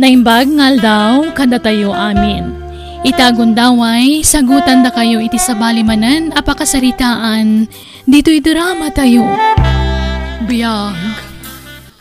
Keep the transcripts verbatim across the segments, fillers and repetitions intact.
Naimbag nga aldaw kadatayo amin. Ita gundaway, sagutandakayo iti sabali manen a pakasaritaan ditoy dramatayo. Biag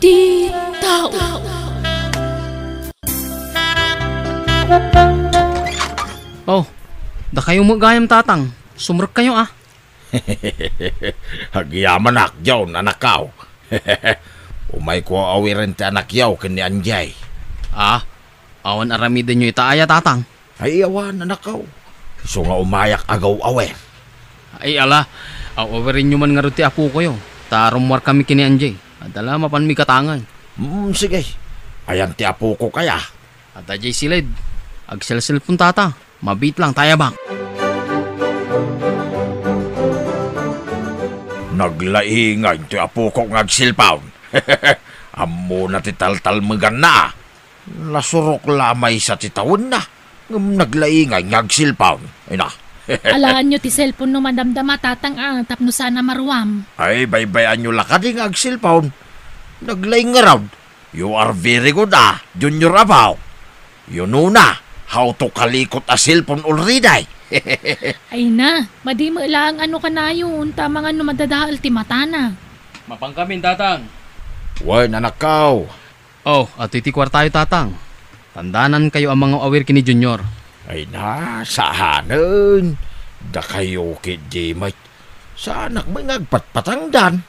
ti tao. Oh, dakayo met gayam, Tatang. Sumrekkayo, a. Agyamanak, John, anakko. Umayko awiren ti anakyo ken ni Anjay. A, awan aramidenyo ita aya, Tatang? Ay, awan, anakko. Isu nga umayak agaw-awer. Ay, ala, aw-awirenyo man ngarud ti apokoyo, ta rummuarkami ken ni Anjay. Adda la mapanmi gatangay. Hmm, sige. Ayan ti apoko kaya? Adda jay siled. Agselselpon, Tata. Mabiit lang, ta ayabak. Naglaingay ti apoko nga agselpon. Ammona ti taltalmeganna. Nasurok la a maysa ti tawenna, ngem naglaingay nga agselpon. Ay na. Alaanyo ti selpon no madamdama, Tatang, a, tapno saan a maruam. Ay, baybayanyo la kadi nga agselpon. Naglaing ngarud. You are very good, a, Junior, apo. You know na how to kalikot a selpon already. Ay na, madi met laeng no kanayon, ta amangan no madadael ti matana. Mapankamin, Tatang. Wen, anakko. Oh, adtoy ti kuartayo, Tatang. Tandanankayo a mangaw-awir ken ni Junior. Ay na, saanen. Dakayo ketdi met. Saanak met nga agpatpatangdan.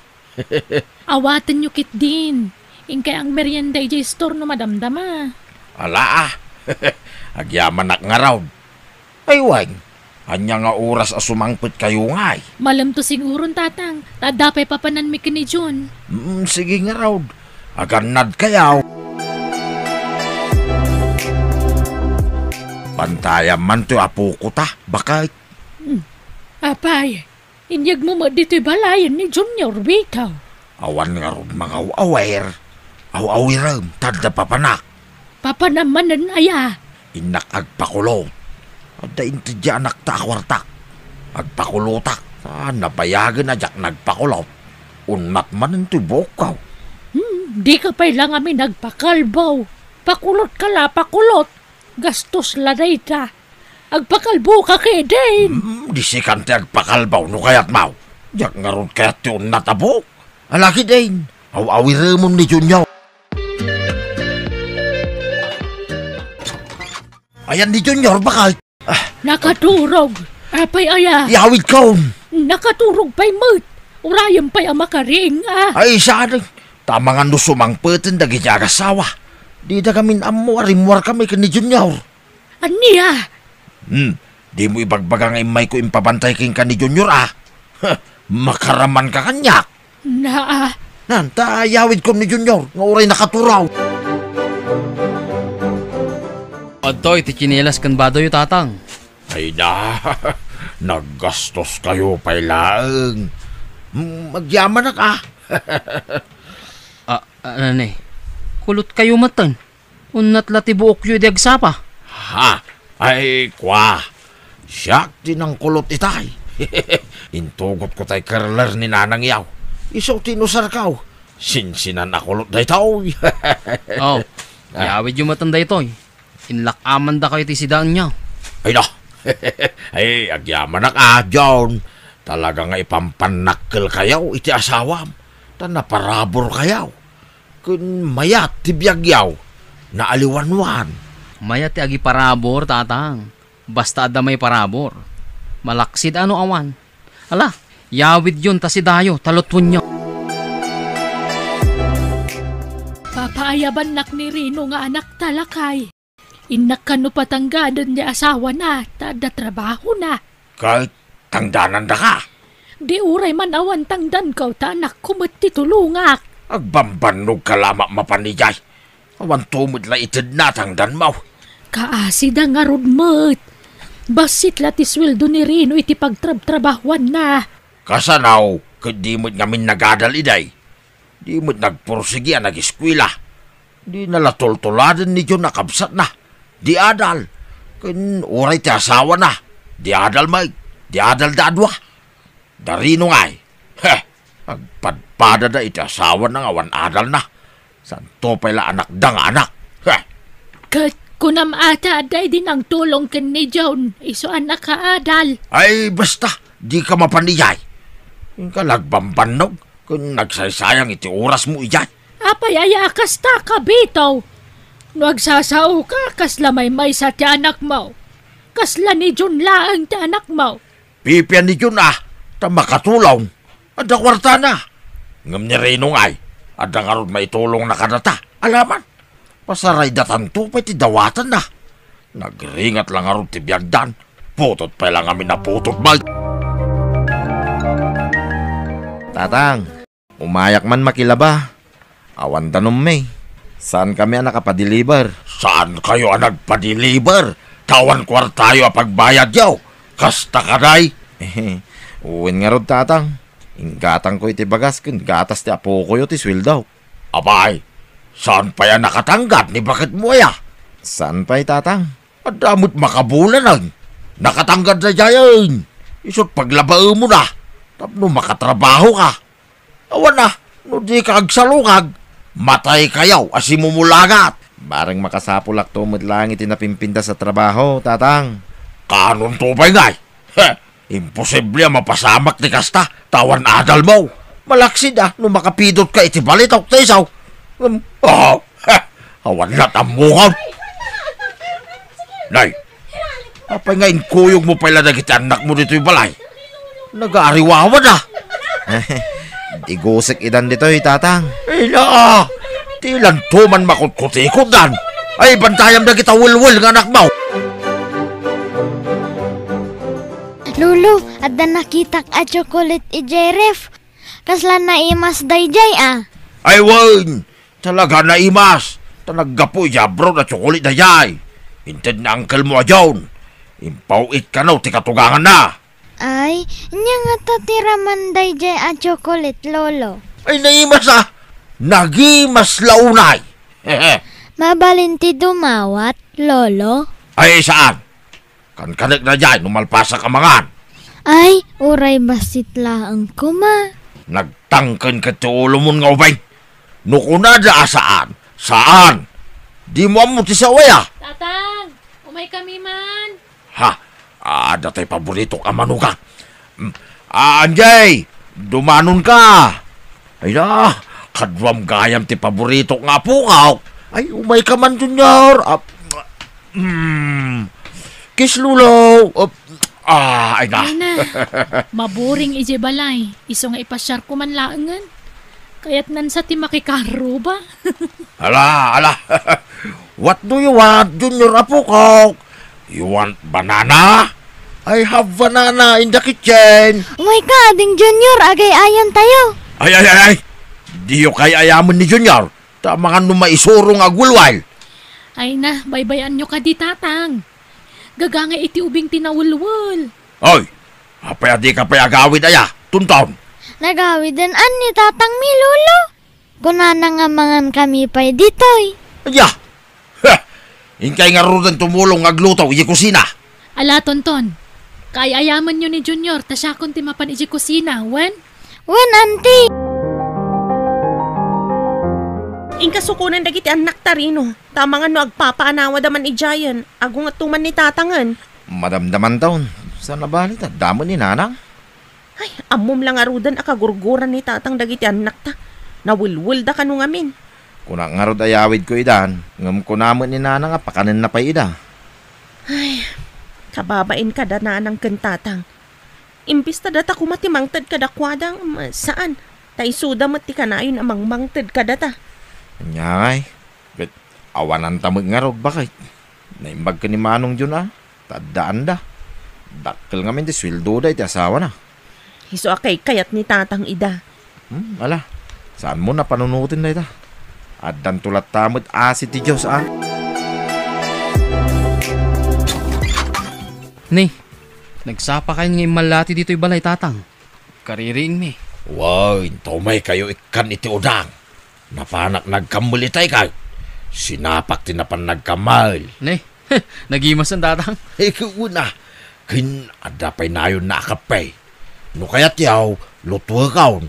Awatenyo ketdin. Inkay agmerienda idiay store no madamdama. Ala, a. Agyamanak ngarud. Ay wen, ania nga oras a sumangpetkayo ngay? Malemto siguron, Tatang, ta adda pay papananmi ken ni Jun. Mm, sige ngarud. Agannadkayo. Bantayam man toy apoko ta, baket. Hmm. Apay, inyegmo met ditoy balayen ni Junior, Vito. Awan ngarud mangaw-awir. Aw-awirem, ta adda papanak. Papanam manen aya? Innak agpakulot. Adda inteddi anakta a kuartak. Agpakulotak, ta nabayagen a diak nagpakulot. Unnat manen toy buokko. Hmm, dika pay la ngamin agpakalbo. Pakulotka la, pakulot. Gastos la dayta. Agpakalboka ketdin. Hmm, di sikan ti agpakalbo no kayatmo. Diak ngarud kayat ti unnat a buok. Ala ketdin, aw-awiremon ni Junior. Ayan ni Junior, baket. Ah. Nakaturog. Apay aya? Iyawidkon. Nakaturog pay met. Urayem pay a makaring, a. Ay, saan. Ta amangan no sumangpeten dagiti agassawa. Dida ngamin ammo a rimmuarkami ken ni Junior. Ania? Hmm, dimo ibagbaga nga immayko impabantay kenka ni Junior, a? Makaramanka kaniak. Naa. Nan, ta iyawidkon ni Junior nga uray nakaturog. Adtoy ti tsinelas ken badoyo, Tatang. Ay na, naggastoskayo pay laeng. Hmm, agyamanak, a. A, a, nani? Kulotkayo metten. Unnat la ti buokyo idi agsapa. Ha? Ay, kua. Siak ti nangkulot itay. Intugotko tay curler ni nanangyo. Isu ti inusarko. Sinsinan a kulot daytoy. Oh, ah, iyawidyo metten daytoy. Inlak-amandakayo ti sidaenyo. Ay na. Ay, agyamanak a, John. Talaga nga ipampannakkelkayo iti asawam. Ta naparaburkayo. Ken mayat ti biagyo, naaliwanwan. Mayat ti agiparabur, Tatang. Basta adda maiparabur. Malaksid a no awan. Ala, yawidyon ta sidayo, ta lutwenyo. Papaayabannak ni Rino nga anakta, lakay. Innak kano patangdanen ti asawana, ta adda trabahona. Ket tangdanandaka? Di uray man awan tangdanko, ta anakko met ti tulongak. Agbambannogka la a mapmapan idiay. Awanto met la itedna a tangdanmo. Kaasida ngarud met. Bassit la ti sueldo ni Rino iti pagtrabtrabahuanna. Kasano, ket di met ngamin nagadal idiay? Di met nagpursigi a nageskuela. Dina la tultuladen ni John a kabsatna. Di adal. Ken uray ti asawana, di adal met. Di adalda a dua. Da Rino ngay. Heh! Agpadpadada iti asawana nga awan adalna. Santo pay la anakda nga anak. Heh! Ket kunam a ta adda idi nangtulong ken ni John, isu a nakaadal. Ay, basta, dika mapan idiay. Inka nagbambannog, ken nagsaysayang iti orasmo idiay. Apay aya a kasta, Kabito? No agsasaoka, kasla maymaysa ti anakmo. Kasla ni John laeng ti anakmo. Pipian ni John a, ta makatulong. Adda kuartana. Ngem ni Rino ngay, adda ngarud maitulongna kadata. Alaman, pasaraydatanto pay ti dawatanna. Nagringat la ngarud ti biagdan. Putot pay la ngamin a putot, bay. Tatang, umayak man makilaba. Awan danummi. Saankami a nakapadeliver. Saankayo a nagpadeliver? Ta awan kuartayo a pagbayadyo. Kasta kadi? Wen ngarud, Tatang. Inggatangko iti bagas ken gatas ti apokoyo ti sueldo. Apay, saan pay a nakatanggad ni baketmo aya? Saan pay, Tatang. Adda met makabulanen. Nakatanggad daydiayen. Isu't paglabaemon a tapno makatrabahoka. Awan a, no dika agsalungag, mataykayo a simumulagat. Bareng makasapulakto met laeng iti napimpintas a trabaho, Tatang. Kaanonto pay ngay? He, imposible a mapasamak ti kasta, ta awan adalmo. Malaksid a no makapidotka iti balitok ti isu. Ngem, oh, he, awan lat ammokam. Nay, apay nga inkuyogmo pay la dagiti annakmo ditoy balay? Nagaariwawa da. Digusek idan ditoy, Tatang. Ina, ti lanto man makutkutikotdan. Ay, bantayam dagita welwel nga anakmo. Lolo, adda nakitak a tsokolit idiay ref. Kasla naimas daydiay a. Ay, wen, talaga naimas. Ta naggapu iti abroad a tsokolit daydiay. Inted ni uncle mo a John. Impaw-it kano ti katuganganna. Ay, ania ngata ti raman daydiay a tsokolit, Lolo? Ay, naimas a. Nagimas la unay. Mabalin ti dumawat, Lolo? Ay, saan? Kankanek daydiay no malpasak a mangan. Ay, uray bassit laeng koma. Nagtangken ket ti ulomon nga ubing. No kunada a saan, saan. Dimo ammo ti sawaya. Tatang, umaykami man. Ha? Adda tay paboritok a manugang. Mm. Ah, Anjay, dumanonka. Ay na, kaduam gayam ti paboritok nga apokak. Ay, umayka man, Junior. Ah, mm. Kiss, Lolo. Ah, ah, ay na. Ay na. Maburing idiay balay. Isu nga ipasiarko man laengen. Kayatnan sa ti makikarruba. Ala, ala. What do you want, Junior, apokak? You want banana? I have banana in the kitchen. Umayka, Ading Junior, agay-ayan tayo. Ay, ay, ay, ay. Diyo kay ayamen ni Junior. Ta amangan no maisurong nga agwelwel. Ay na, baybay-anyo kadi, Tatang. Gagangay iti ubing ti nawelwel. Oy, apay a dika pay agawid aya, Tonton? Nagawiden ni Tatang mi, Lolo. Kunana nga mangankami pay ditoy. Aya! Heh! Inkay ngaruden tumulong nga agluto iti kusina. Ala, Tonton. Kaay-ayamenyo ni Junior ta siakon ti mapan iti kusina, wen? Wen, Auntie. Inka sukonen dagiti annakta, Rino. Ta amangan no agpapaanawada man idiayen, agungetto man ni Tatangen. Madamdamanton. Saan a bali ta adda met ni Nanang? Ay, ammom la ngaruden a kagurguran ni Tatang dagiti annakta. Nawelwelda kano ngamin. Kunak ngarud a yawidko idan, ngem kuna met ni Nanang a pakanenna pay ida. Ay, kababain kada Nanang ken Tatang. Imbes ta data koma ti mangted kadakuada, ngem saan. Ta isuda met ti kanayon a mangmangted kadata. Ania ngay, ket awananta met ngarud, baket. Naimbag ken ni Manong Jun a, ta addaanda. Dakkel ngamin ti sueldoda iti asawana. Isu a kaykayat ni Tatang ida. Hmm, ala, saanmo a panunoten dayta. Addanto latta met asi ti Dios a. Ni, nagsapakayon nga immallati ditoy balay, Tatang. Kaririingmi. Wen, ta umaykayo ikkan iti udang. Napanak nagkammel itay kay. Sinapak ti napan nagkammel. Ne, nagimasen, Tatang. Ikaw na. Ken adda pay nayon na a kape. No kayatyo, lutuekon.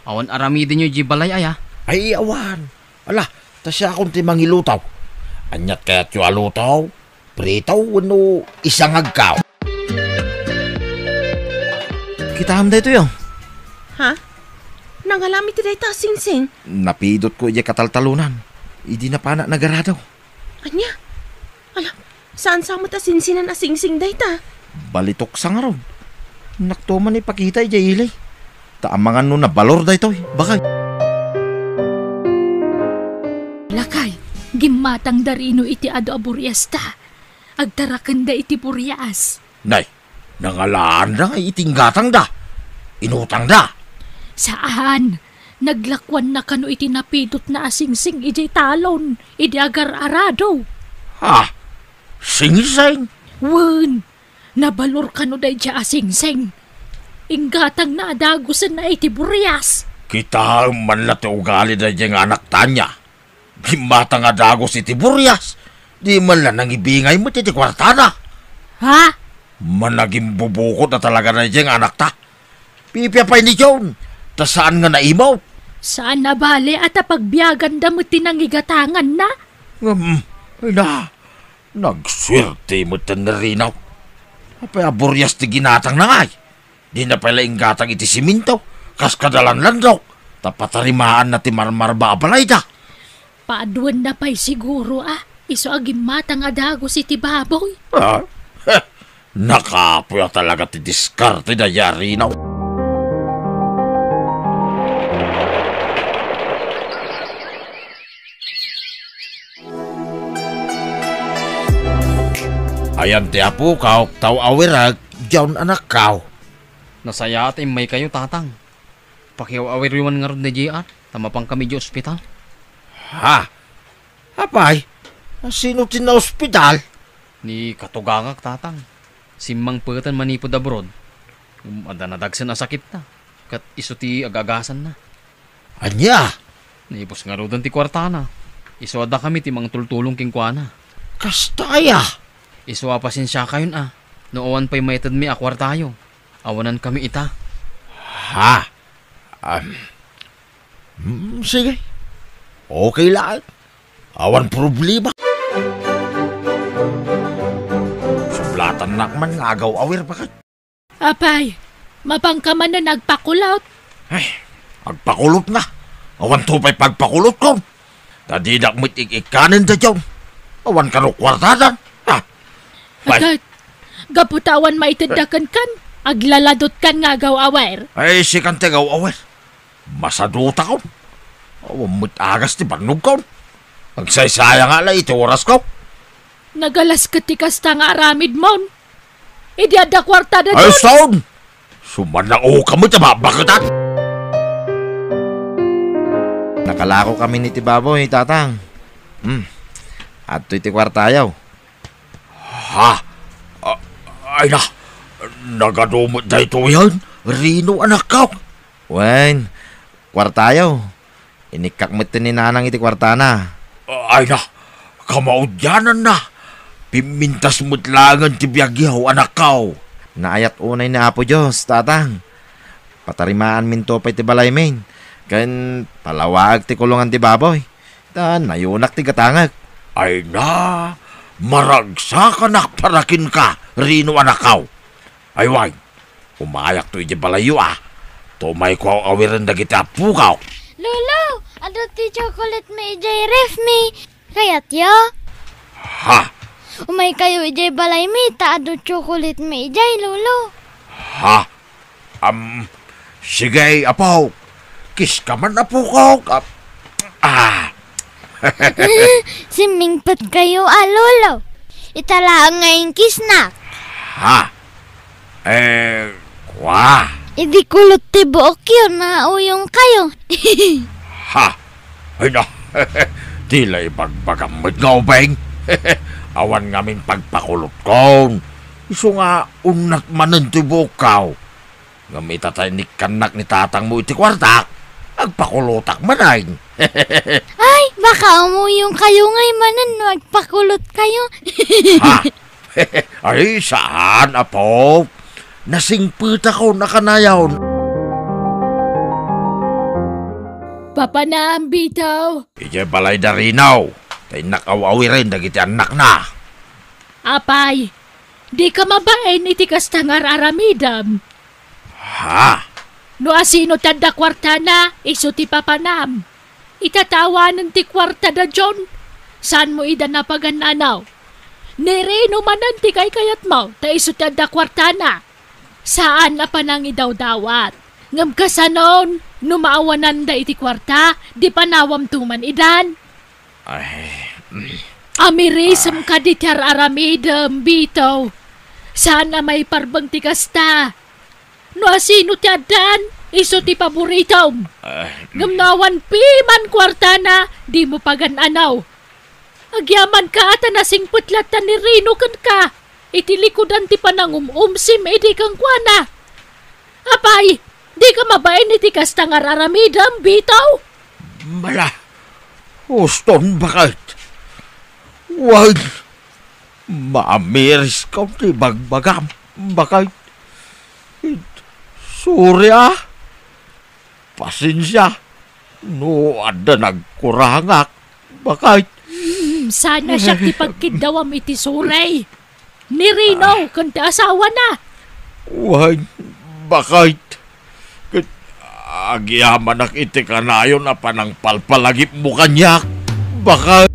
Awan aramidenyo idiay balay aya? Ay, awan. Ala, ta siakon ti mangiluto. Aniat kayatyo a luto? Prito wenno isangagko? Kitaem daytoy, a. Ha? Nangalam iti dayta a singsing? Napidotko idiay kataltalonan. Idi napanak nagarado. Ania? Ala, saan sa met a sinsinan a singsing dayta? Balitok sa ngarud. Nakto man ipakita idiay ili. Ta amangan no nabalor daytoy, bakay. Lakay, gimmatangda rino iti adu a buriasta. Agtarakenda iti burias. Nay, nangalaanda nga iti inggatangda. Inutangda. Saan. Naglakuanna kano iti napidotna a singsing idiay talon, idi agar-arado. Ha? Singsing? Wen, nabalor kano daydiay a singsing. Inggatangna a dagusenna iti burias. Kitaem man la ti ugali daydiay nga anakta ania. Gimmatang a dagus iti burias. Di man la nangibingay met iti kuartana. Ha? Managimbubukod a talaga daydiay nga anakta. Pipia pay ni John, ta saan nga naimot. Saan a bale a ta pagbiaganda met ti nangigatanganna? Ngem, ina, nagsuerte met ni Rinaw. Apay a burias ti ginatangna ngay? Dina pay la inggatang iti siminto, kas kada lanlandok, ta patarimaanna ti marmarba a balayda. Paaduenna pay siguro a isu a gimmatang a dagus iti baboy. Ah, heh, nakapuy a talaga ti diskarte daydiay a Rinaw. Ayan ti apokaw, ta aw-awirek, John anakkaw. Nasayaat a immaykayo, Tatang. Pakiaw-awiryo man ngarud ni J R, ta mapankami idiay ospital. Ha? Apay? Sino ti naospital? Ni katugangak, Tatang. Simmangpeten manipud abroad. Ngem adda nadagsen a sakitna, ket isu ti agagasanna. Ania? Naibus ngaruden ti kuartana. Isu a dakami ti mangtultulong kenkuana. Kasta aya? Isu a pasensiakayon a, no awan pay maitedmi a kuartayo. Awanankami ita. Ha? Am, hmm, sige. Okay laeng. Awan problema. Sublatannak man nga agaw-awir, bakit? Apay, mapanka manen agpakulot? Ay, agpakulot nga. Awanto pay pagpakulotkon. Ta dinak met ik-ikkanen daydiay. Awan kano kuartadan. Ha? Ay. Agay, gapu ta awan maitedda kenkan, aglaladotkan nga agaw-awir. Ay, sikan ti agaw-awir. Masadutakon. Awan met agas ti bannogkon. Agsaysayang la iti orasko. Nagalas ket ti kasta nga aramidmon. Idi adda kuartada, Ay, John! Stone! Sumanang uka met a babaketan. Nakalako kami ni ti baboy, Tatang. Hmm. Adtoy ti kuartayo. Ha? A-, ay na, nagadu met daytoyen, Rino anakko. Wen, kuartayo. Inikkak met ni Nanang iti kuartana. Ay na, kamaudiananna. Pimmintas met laengen ti biagyo, anakko. Naayat unay ni Apo Dios, Tatang. Patarimaanminto pay ti balaymin, ken palawaek ti kulongan ti baboy, ta nayunak ti gatangek. Ay na, maragsakanak para kenka, Rino anakko. Ay wen, umayakto idiay balayyo a. Ta umayko aw-awiren dagiti appokaw. Lolo, adu ti chocolate mi idiay ref mi. Kayatyo? Ha? Umaykayo idiay balaymi ta adu chocolate mi idiay, Lolo. Ha? Am, sige, apo. Kiss ka man, apokok. Ah. Ah. Simmingpetkayo a, Lolo. Ita laeng nga inkisnak. Ha? Eh, kua? Idi kulot ti buokyo, nauyongkayo. Ha? Ay na, di la ibagbagam met nga ubing. Awan ngamin pagpakulotkon. Isu nga, unnat manen ti buokkaw. Ngem ita ta inikkannak ni tatangmo iti kuartak, agpakulotak manen. Ay, baka umuyongkayo ngay manen no agpakulotkayo. Ha? Ay, saan, apo. Nasingpetakon a kanayon. Papanam, Bitaw. Idiay balay da Rinaw. Innak aw-awiren dagiti annakna. Apay, dika mabain iti kasta nga ar-aramidem. Ha? No asino ti adda kuartana, isu ti papanam. Itatawanen ti kuarta da John, saanmo ida napagan-anaw. Ni Rino manen ti kaykayatmo, ta isu ti adda kuartana. Saan a panangidawdawat. Ngem kasanon, no maawananda iti kuarta, di panawamto man idan. Ay, mm. Amirisem Ah. kadi ti ar-aramidem, Bito. Saan a maiparbeng ti kasta. No asino ti addan, isu ti paboritom. Ah. Ngem no awan piman kuartana, dimo pagan-anaw. Agyamanka a ta nasingpet latta ni Rino kenka iti likudan ti panangum-umsim idi kenkuana. Apay, dika mabain iti kasta nga ar-aramidem, Bito? Mala, uston baket. Wen, maamiris ka ti bagbagam, baket. Sorry, ah. Pasensia no adda nagkurangak, baket. Hmm, sana siak ti pagkiddawam iti suray. Ni Rino Ah. ken ti asawana. Wen, baket. Ket agyamanak iti kanayon a panangpalpalagipmo kaniak, baket.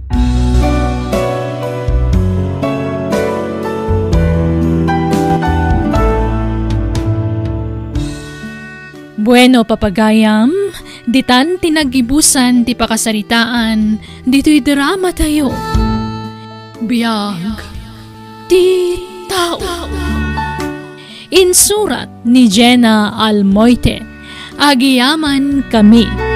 Bueno, papagayam, ditan ti naggibusan ti pakasaritaan ditoy drama tayo. Biag ti tao. Insurat ni Jenna Almoite. Agiyaman kami.